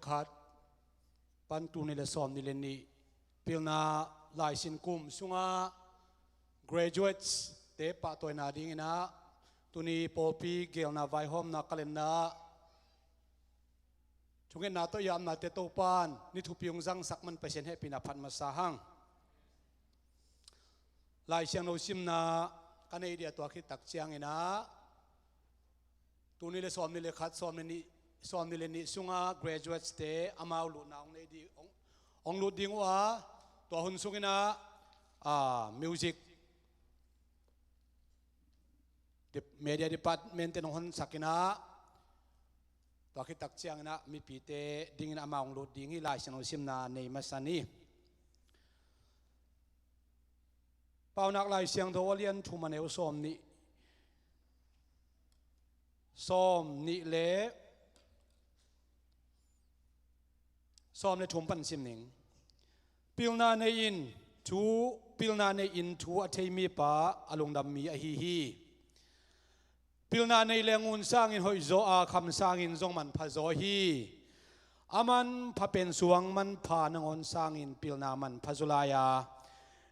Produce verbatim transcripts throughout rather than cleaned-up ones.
khat pan tul nih le sawm nih le nih pilna laisin kum sunga graduates te pahtawina dinginah tuni pawlpi gelna vaihawmna calendar ah thungetna tawh i apnate Topan ni thupi hong zangsak man Pasian hehpihna phat masa hang. Lai Siangtho simna ka nei dia tua khit tak cianginah tul nih le sawm nih le khat, sawm nih le nih, sawm nih le nih sunga graduates te amau lutna hong nei ding, hong, hong lut ding uh a, tua hun sunginah, ah, music, media department te nong honsakinah tua khit tak cianginah mipite dingin amau hong lut ding hi. Lai Siangtho simna nei masa ni. Paunak Lai Siangtho a lian thum a neu sawm nih, sawm nih le sawm le thum pan sim ning. Pilna nei in thu, pilna nei in thu a thei mipa a lungdam mi ahi hi. Pilna nei le ngun sangin hoihzaw a, kham sangin zong manpha zaw hi. A manpha pen suang manpha nangawn sangin pilna manpha zaw lai a,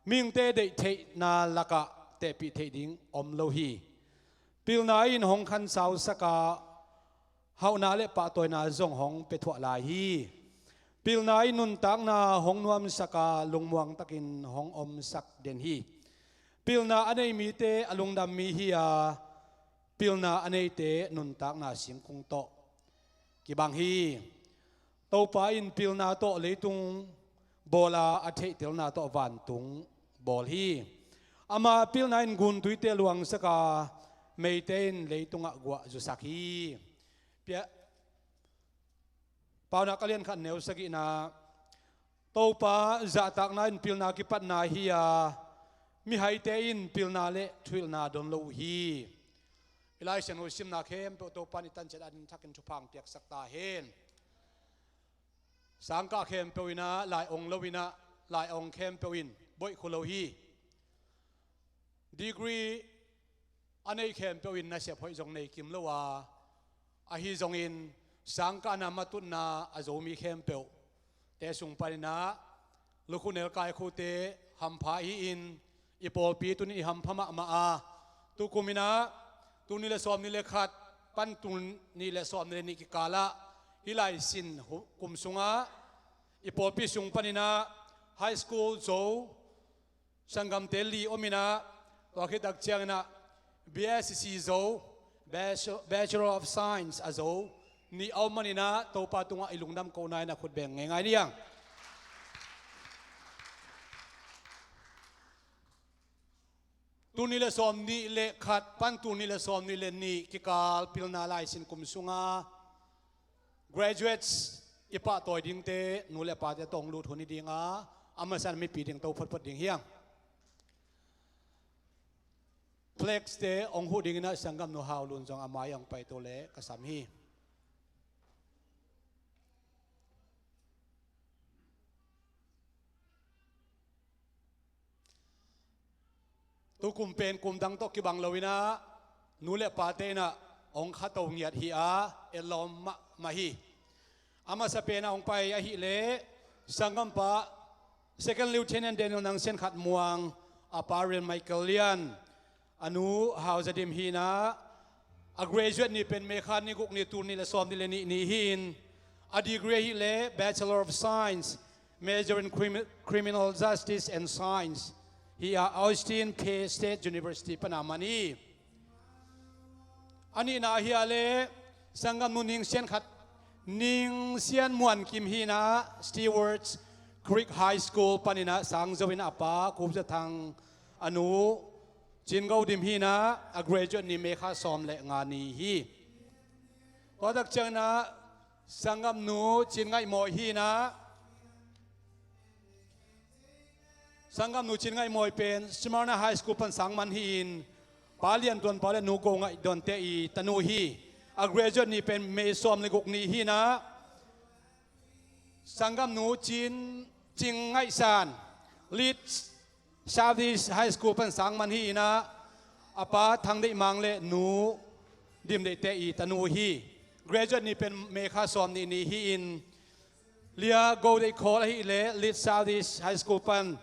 mihingte deih theihna lakah tehpih theih ding om lo hi. Pilna in hong khansausak a, hauhna le pahtawina zong hong pia thuah lai hi. Pilna in nuntakna hong nuamsak a, lungmuang takin hong omsak den hi. Pilna a nei mite a lungdam mi hi a, pilna a neite nuntakna singkung tawh kibang hi. Topa in pilna tawh leitung bawl a, a theihtelna tawh vantung bawl hi. Ama pilna in guntuite luangsak a, meite in leitungah guah zusak hi. Pia-, Paunak a lian khat neu sagihna, Topa zahtakna in pilna kipatna hi a, mihaite in pilna le thuhilhna don lo uh hi. I Lai Siangtho simna khempeuh Topa in i tanciat ading thakin thupha hong piaksak ta hen. Sangkah khempeuh inah lai ong lo inah, lai ong khempeuh in boih khu lo hi. Degree a nei khempeuh in nasep hoih zong nei kim lo a, ahi zongin sangkahna matutna a zo mi khempeuh te sung paninah lukhu nelkai khute hampha hi-in, i pawlpi tunin i hampha mahmah a, tukum inah tul nih le sawm nih le khat pan tul nih le sawm nih le nih kikalah hih laisin hu-, kum sungah i pawlpi sung paninah high school zo, sanggamte li om inah, tua khit tak cianginah B S C zo, Bachelor, Bachelor of Science a zo nih a om maninah Topa tungah i lungdam kohna in a khut beng ngeingai ni ang. Tul nih le sawm nih le khat pan tul nih le sawm nih le nih kikal pilna laisin kum sunga graduates i pahtawi dingte nu le pate tawh hong lut hun hi dinga, a masa in mipi ding to photphot ding hi ang. Flex te hong huh dinginah sanggamnu Hau Lun zong a mai hong paito le ka sam hi. Tukum pen kum dang tawh kibang lo inah nu le pate inah hong khato ngiat hi a, etlawm mahmah hi. A masa penah hong pai ahileh sanggampa Second Lieutenant Daniel Nang Sian Khat Muang, a pa Rev. Michael Lian, a nu Hau Za Dim hi inah, a graduate ni pen May kha ni guk ni tul nih le sawm nih le nih ni hi-in, a degree ahileh Bachelor of Science, major in Crimi-, Criminal Justice and Science hi a, Austin Peay State University pana man hi. A nihna ahileh sanggamnu Ning Sian Khat, Ning Sian Muan Kim hi inah, Stewarts Creek High School paninah sang zo inah a pa Khup Za Thang, a nu Cin Go Dim hi inah, a graduate ni May kha sawm le nga ni hi. Tua tak cianginah sanggamnu Cin Ngaih Mawi hi inah, sanggamnu Cin Ngaih Mawi pen Smyrna High School pan sang man hi-in, pa Lian Tuan Pau le nu Go Ngaih Dawn te i tanu hi. A graduate ni pen May sawm le guk ni hi inah, sanggamnu Cin Cing Ngaih San, Leeds Southeast High School pan sang man hi inah, a pa Thang Deih Mang le nu Dim Deih te i tanu hi. Graduate ni pen May kha sawm nih ni hi-in, Lia Go Dei Khol ahih leh Lead Southeast High School pan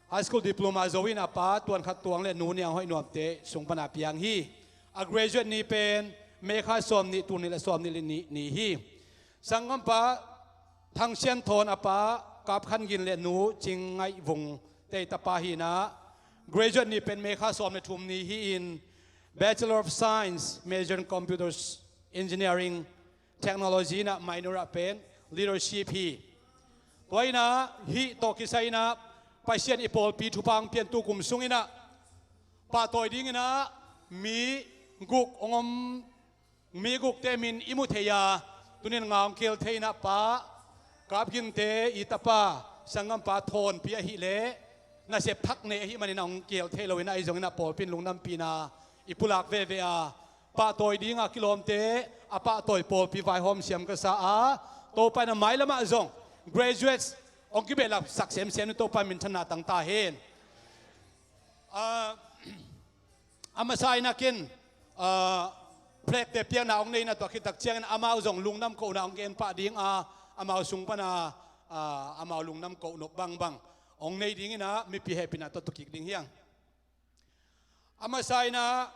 High School Diploma zo in a pa tuan khat tuang le nu Niang Hoih Nuamte sung pan a piang hi. A graduate ni pen May kha sawm nih, tul nih le sawm nih le nih ni hi. Sanggampa Thang Sian Thawn a pa Kap Khan Gin le nu Cing Ngaih Vung te tapa hi in a, graduate ni pen May kha sawm le thum ni hi in, Bachelor of Science, major in Computers Engineering Technology in a, minor ah pen Leadership hi. Tua in a, hih tawh kisai in a, Pasian i pawlpi thupha hong piantu kum sung in a, pahtawi ding in a mi guk hong om, mi gukte min i mu thei a, tunin nga hong keel thei in a, pa Kap Ginte i tapa, sanggampa Thawnpi ahih leh nasep thak nei ahih manin a hong keel thei lo in a, ahi zongin a pawlpi in lungdampihna i pulak veve a, pahtawi ding a kilawmte a pahtawi pawlpi vaihawm siam ka sa a, Topa in a mailam ah zong graduates hong kibehlap sak semsem ni, Topa in minthanna tang ta hen. Ah, a masa in a ken, ah, flag te piakna hong nei in a, tua khit tak ciangin amau zong lungdam kohna hong gen pah ding a, amau sung pan a, ah, amau lungdam koh nop bangbang hong nei ding in a, mipi hehpihna tawh tu kik ding hi hang. A masa in a,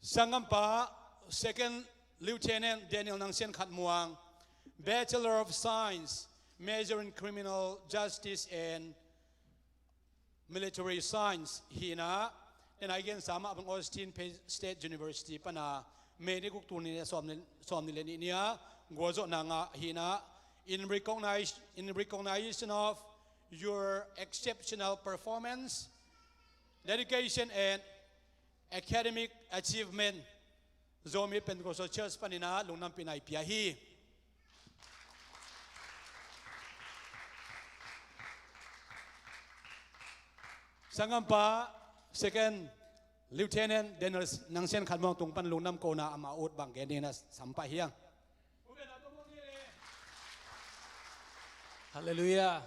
sanggampa Second Lieutenant Daniel Nang Sian Khat Muang, Bachelor of Science, major in Criminal Justice and Military Science hi in a, nidang a i gensa mah bang Austin Peay State University pan a May ni guk, tul nih le sawm nih, sawm nih le nih ni a gualzawhna ngah hi in a, in recognize, in recognition of your exceptional performance, dedication and academic achievement, Zomi Pentecostal Church pan in a lungdampihna i pia hi. Sanggampa Second Lieutenant Daniel Nang Sian Khat Muang tung pan lungdam kohna ama ut bang gen ding in a sam pah hi hang. Halleluiah.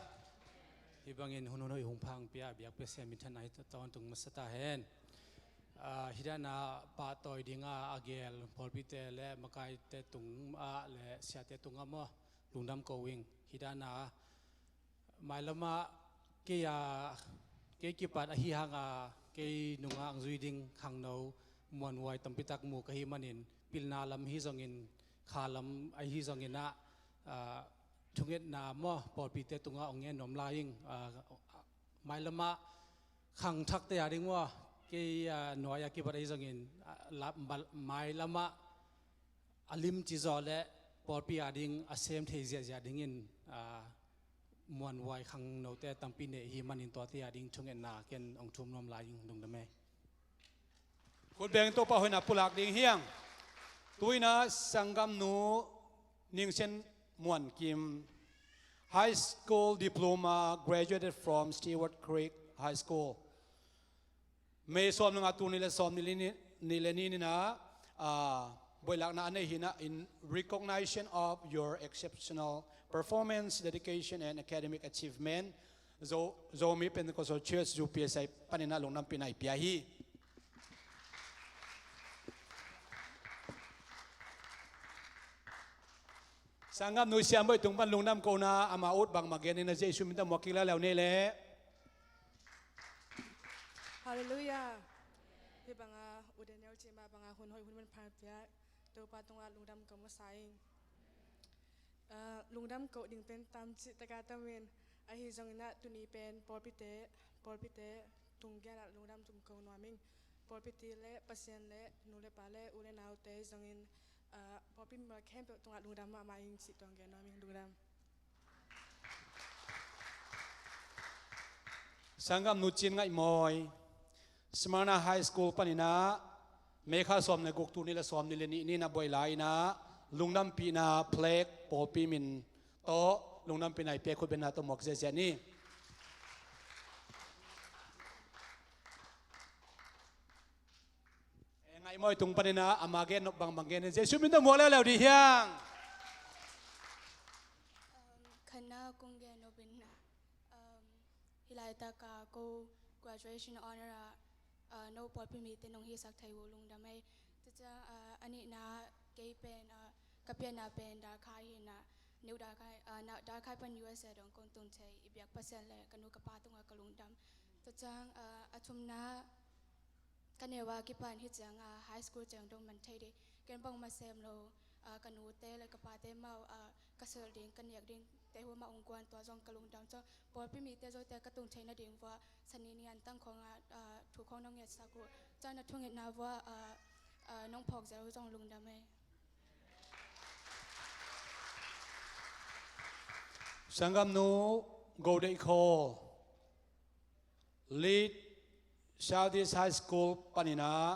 Hih bangin hun hun hoih hong pia, biak Pasian minthanna hi tawntung masa ta hen. Ah, hih dan a pahtawi ding a a gel pawlpite le makaite tung ah le siate tung ah maw, lungdam ko ing. Hih dan a mailam ah kei a, kei kipat ahi hang a, kei nung ah hong zui ding khangno muanhuai tampi tak mu ka hih manin, pilna lam hi zongin, kha lam ahi zongin ah, ah, thungetna maw, pawlpite tung ah hong ngen nuam lai ing. Ah, mailam ah khangthakte a ding maw, kei, ah, nuai a kipat ahi zongin, ah, la-, mal-, mailam ah a limci zaw le pawlpi a ding a sem thei ziahziah dingin, ah, muanhuai khangnote tampi nei hi manin, tuate a ding thungetna ken hong thum nuam lai ing, lungdam ei. Khut beng, Topa hoihna pulak ding hi hang. Tu in a sanggamnu Ning Sian Muan Kim, High School Diploma, graduated from Stewart Creek High School. May sawm le nga, tul nih le sawm nih le nih, nih le nih ni in a, ah, buailakna a nei hi in a, in recognition of your exceptional performance, dedication and academic achievement, Zo-, Zomi Pentecostal Church, U P S I pan in a lungdampihna i pia hi. Sanggamnu Siam Boih tung pan lungdam kohna ama ut bangmah gen in a, Jesu min tawh muak kik leuleu ni leh. Halleluiah. Hih bang a U Daniel cih mah bang a hun hoih hun manpha pia Topa tungah lungdam ko masa ing. Ah, lungdam ko ding pen tam cih tak a tam in, ahi zongin ah tuni pen pawlpite, pawlpite tung gen ah lungdam tung ko nuam ing. Pawlpite le Pasian le nu le pa le u le naute zongin, ah, pawlpi mi khempeuh tungah lungdam mahmah ing cih tawh gen nuam ing, lungdam. Sanggamnu Cin Ngaih Mawi, Smyrna High School pan in a, May kha sawm le guk, tul nih le sawm nih le nih ni in a buai lai in a, lungdampihna flag pawlpi min tawh lungdampihna i pia, khut bengna tawh muak ziahziah ni. Eh, Ngaih Mawi tung pan in a, ama gen nop bangbang gen in, Jesu min tawh muak leuleu ding hi hang. Um, khatna kong gen nop in a, um, hih laitak a ko graduation honor ah, ah, no pawlpi mite nong hisak thei uh lungdam ei. Tua ciang, ah, a nihna kei pen, ah, Ka pianna pen Darkhai hi-in ah, New Darkhai, ah, na, Darkhai pan U S A dong kong tung thei, i biak Pasian le ka nu ka pa tungah ka lungdam. Tua ciang, ah, a thumna, ka neu a kipan hi ciang, ah, high school ciang dong man thei ding. Ken bang mah sem lo, ah, ka nute le ka pate mah, ah, ka silh ding, ka nek ding te uh mah ong guan, tua zong ka lungdam. Tua pawlpi mite zong te ka tung theih nading uh ah, Sani ni an tang khawng ah, ah, thu khawng nong ngetsak uh, tua na thungetna uh ah, ah, ah, nong phawk zel uh zong lungdam ei. Sanggamnu Go Deih Khawl, Lead Southeast High School panin ah,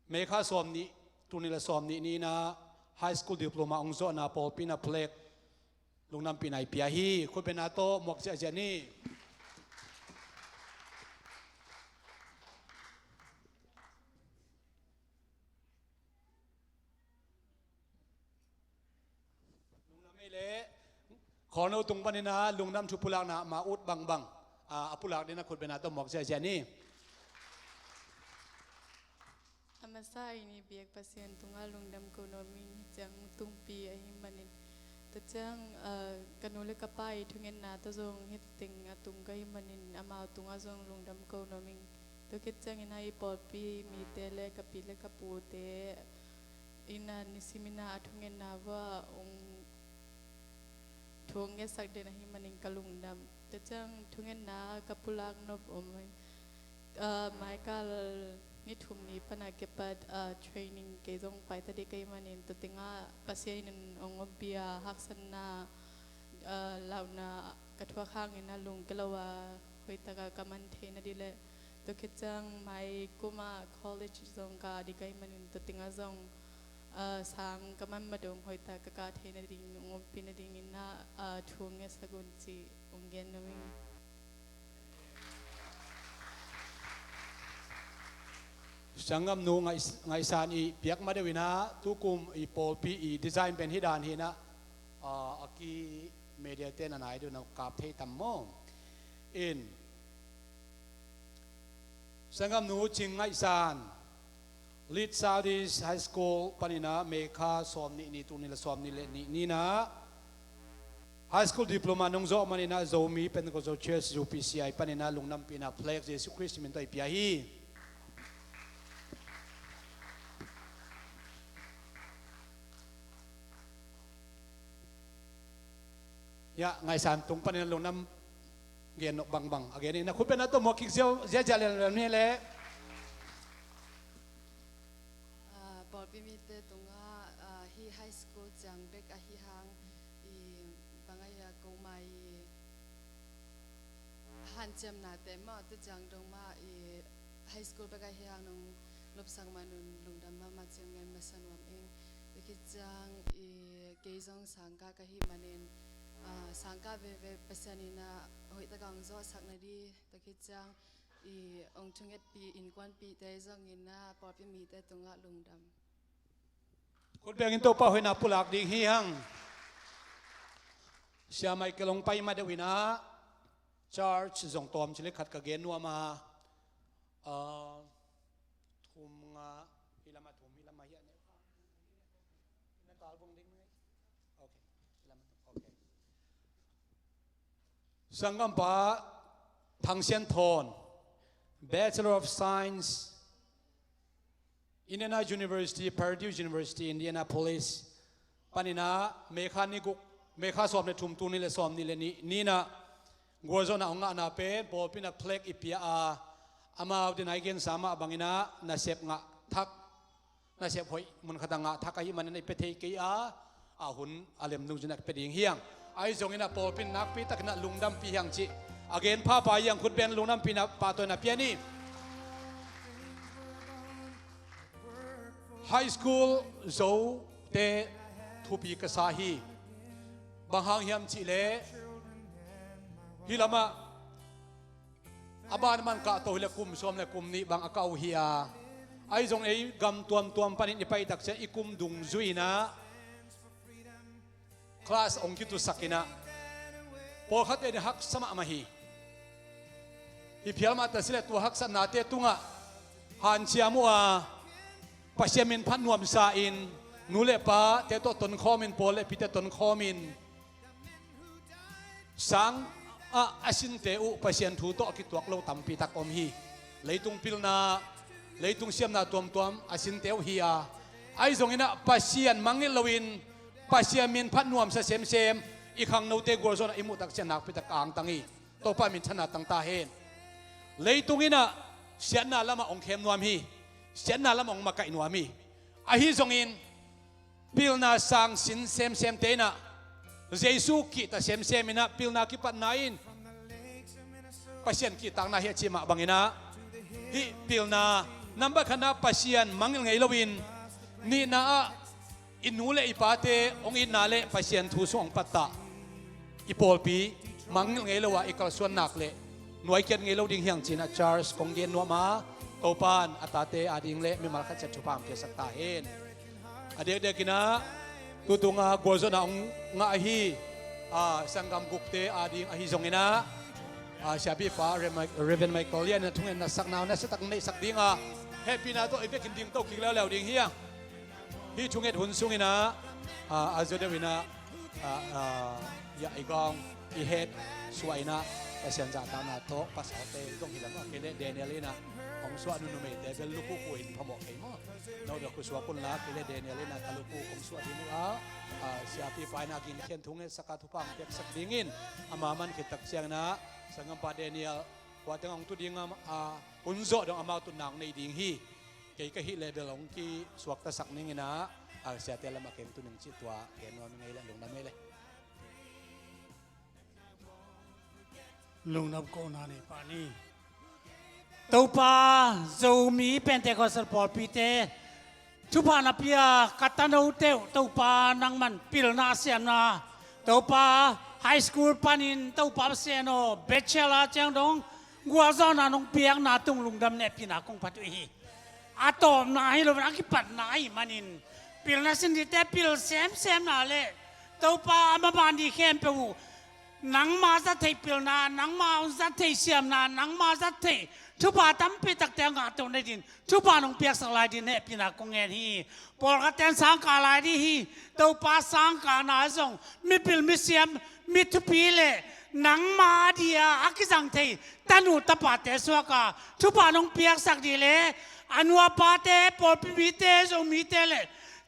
May kha sawm nih, tul nih le sawm nih ni-in ah high school diploma ong zawhna pawlpi in ah plaque, lungdampihna i pia hi. Khutbetna tawh muak ziahziah ni. Lungdam ei leh, khawlno tung panin ah lungdam thu pulakna mah ut bangbang, ah, a pulak dingin ah khutbetna tawh muak ziahziah ni. A masa in i biak Pasian tungah lungdam ko nuam ing, hih ciang tungpi ahih manin. Tua ciang, ah, ka nu le ka pa i thungetna tawh zong hih teng a tung ka hih manin amau tungah zong lungdam ko nuam ing. Tua khit ciangin ah i pawlpi mite le ka pi le ka pute in ah nisim in ah a thungetna uh ah ong thu ong ngetsak den ahih manin ka lungdam. Tua ciang thungetna ka pulak nop om hi. Ah, maikal ni thum ni pan a kipat, ah, training kei zong pai ta ding ka hih manin tua tengah Pasian in ong ompih a haksatna, ah, launa ka thuak hangin a lungkia lo a hoihtak a ka man theih nading le tua khit ciang mai kum ah college zong kah ding ka hih manin tua tengah zong, ah, sang ka man mah dong hoihtak ka kah theih nading ong ompih nadingin ah, ah, thu ong ngetsak un cih ong gen nuam ing. Sanggamnu Ngaih, Ngaihsan i piak ma deuh in ah tukum i pawlpi i design pen hih dan hi-in ah, ah, a ki media te na nai deuh na kap thei tam maw? In Sanggamnu Cing Ngaihsan, Lead Southeast High School panin ah May kha sawm nih ni, tul nih le sawm nih le nih ni-in ah high school diploma nong zawh manin ah Zomi Pentecostal Church, U P C I panin ah lungdampihna plaque Jesu Khrist min tawh i pia hi. Ya, Ngaihsan tung panin lungdam gen nop bangbang a gen in ah khutbetna tawh muak kik ziau, ziahziah lianlian ni leh. Ah, pawlpi mite tungah, ah, hih high school ciang bek ahi hang i bang a hia ko mai hanciamnate mah tua ciang dong mah i high school bek ahi hang nong lopsak man un lungdam mahmah cih ngen masa nuam ing. Tua khit ciang i kei zong sangkah ka hih manin, ah, sangkah veve Pasian in ah hoihtak a ong zawhsak nading, tua khit ciang i ong thungetpih innkuanpihte zongin ah pawlpi mite tungah lungdam. Khut bengin Topa hoihna pulak ding hi hang. Sia Michael ong pai ma deuh in ah, charge zong tawm ci le khat ka gen nuam a, ah, thum nga, hih lam ah thum, hih lam ah hiah ne. Na kal vung ding mai. Okay. Hih lam ah thum. Okay. Sanggampa Thang Sian Thawn, Bachelor of Science, Indiana University, Purdue University, Indianapolis panin ah May kha ni guk, May kha sawm le thum, tul nih le sawm nih le nih ni-in ah gualzawhna hong ngahna pen pawlpi in ah plaque i pia a, amau deih nai gensa mah bangin ah nasep ngah thak, nasep hoih mun khat ah ngah thak ahih manin ah i pia thei kei a, a hun a lem dungzui in ah pia ding hi hang. Ahi zongin ah pawlpi in nakpi takin ah lungdampih hi hang cih a gen phapha hi hang. Khut beng, lungdampihna pahtawina pia ni. High school zote thupi ka sa hi. Bang hang hiam cih leh hih lam ah a ban man kah to hi leh kum sawm le kum nih bang a kah uh hi a, ahi zong ei gam tuamtuam panin i pai tak ciang i kum dungzui in ah class ong kitusak in ah, pawlkhat in ah haksa mahmah hi. Hi phial mah ta si leh tua haksatnate tungah hanciam uh a, Pasian min phat nuamsa in nu le pate tawh tonkhawmin, pawl le pite tonkhawmin sang ah a sinte uh Pasian thu tawh a kituak lo tampi tak om hi. Leitung pilna, leitung siamna tuamtuam a sinte uh hi a, ahi zonginah Pasian mangngilh loin Pasian min phat nuamsa semsem i khangnote gualzawhna i muhtak ciang nakpitak a angtang hi. Topa minthanna tang ta hen. Leitung inah siatna lamah hong khem nuam hi. Siatna lamah hong makaih nuam hi. Ahi zongin pilna sang sin semsemte inah Jesu kihta semsem inah pilna kipatna in Pasian kihtakna hi a cih mah banginah hih pilna nambat khatna Pasian mangngilh ngei loin nihna ah i nu le i pate hong itna le Pasian thu sung hong pattah i pawlpi mangngilh ngei lo a i kalsuan nak le nuaikiat ngei lo ding hiang cinah Charles kong gen nuam a, Topan a tate ading le mimal khat ciat thupha hong piasak ta hen. A dekdek inah tutunga gualzawhna hong ngah ahi a, sanggam gukte ading ahi zonginah a, siapipa Rev. Michael Lian inah thungetna sakna uh nasiatak neihsak dinga hehpihna tawh i vekin dingto kik leuleu ding hiang. Hih thunget hun sunginah a, a zaw deuh inah a, a, ya i gawng i het suah inah Pasian zahtakna tawh pasalte zong hi lam a kei le Daniel inah hong suah nu numeite bel lukhuku in phamawh kei maw? No deuh khu suak unla kei le Daniel inah ka lukhu kong suah ding uh a, a, siapipa inah a ginkhian thungetsak a thupha hong piaksak dingin ama man khit tak cianginah sanggampa Daniel khuateng hong tu ding a, a, hun zawh dong amau tutna hong nei ding hi. Kei ka hih le bel hong kisuaktasak ninginah a, siate lamah kei hong tu ning cih tua gen nuam ngei le lungdam ngei le. Lungdam kohna nei pah ni. Topa, Zomi Pentecostal pawlpite thupha na pia ka tanote uh Topa nangman pilna siamna Topa high school panin Topa Pasian aw bachelor ciang dong gualzawhna nong piakna tung lungdam nehpihna kong phat uh hi. A tawpna hi lo a kipatna ahi manin pilna sin dite pil semsemna le Topa a maban dih khempeuh uh nangma zat theih pilna, nangma zat theih siamna, nangma zat theih thupha tampi takte a ngahtoh nadin thupha nong piaksak lai din hehpihna kong ngen hi. Pawlkhatte in sangkah lai dih hi. Topa sangkahna zong mipil misiam mithupi le nangma a dia a kizang thei tanu tapate suaka thupha nong piaksak dih le a nuapate pawlpi mite Zomite le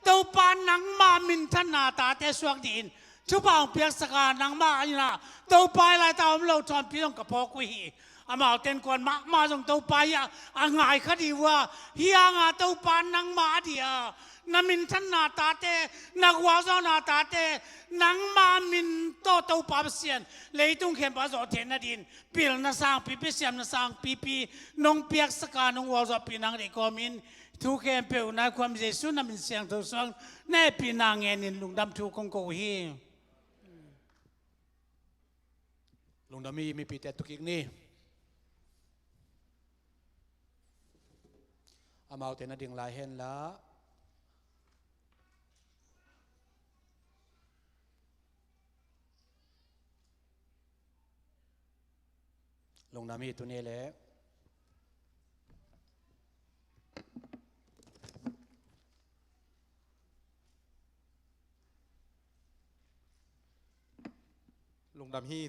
Topa nangma minthanna tate suak dihin thupha hong piaksaka nangma inah Topa i laita om lo thawnpi zong ka phawk uh hi. Amaute in kuan mahmah zong Topa hi a, a ngai kha dih uh a, hi hanga Topa nangma a dia na minthanna tate, na gualzawhna tate nangma min tawh Topa Pasian leitung khempeuh a zawh theih nadin pilna sangpipi siamna sangpipi nong piaksaka nong gualzawhpih nang deih kawmin thu khempeuh nai khuam Jesu na min siangtho suang na hehpihna ngenin lungdam thu kong ko uh hi. Lungdam hi. Mipite tukik ni. Amaute na ding lai henla. Lungdam hi tuni le. Lungdam hi